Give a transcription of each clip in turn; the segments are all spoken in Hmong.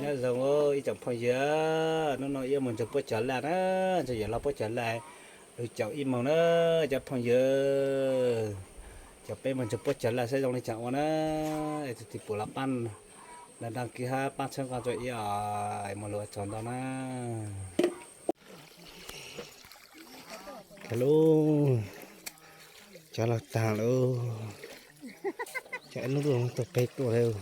Zoo ib tsoom phooj ywg, hnub no wb mus ntsuag puab cov laj na, ntsuag yuav los puab cov laj, lug caum ib moog na cov phooj ywg. Caum peb moog ntsuag puab cov laj saib zoo li caag ua na. Es tug tij pum los paab, los dag kis hab paab txhawb nqo rua wb os, es muaj lug ua tsaug ntau na. Kag lub, cov laug taag lawm, cov ib lub lug tau peb tuaj lawm.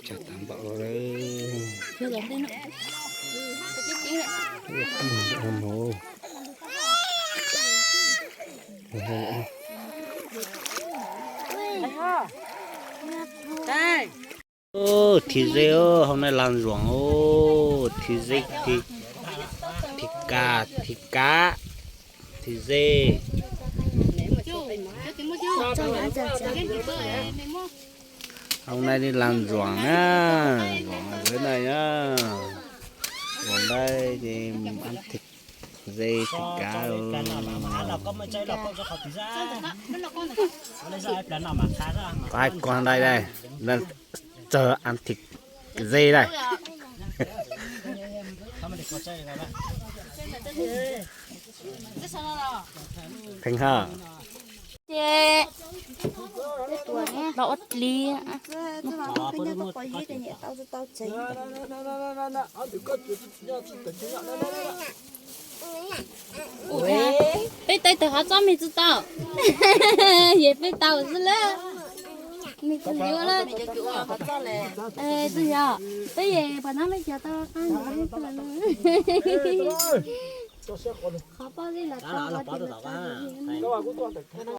Cog tag npaum lawm. Thib zeb, hauv no lag nzuam os, thib zeb, thib, thib kav, thib kav, thib zeb. Hauv no lag nzuam na, nzuam na, nzuam na, ces thib zeb, thib kav. Koj hais koj dai dai, tsawg thib zeb dai. Pheej ha. Los ua dliv. Peb tau tawg qhov txob me tsi tau. Yog peb tau xwb lawm. Me tsi yuav lawm. Tsi yog, peb yog pom nab me cov tau qab. Qhov pob zeb los tau, qhov twg los tau.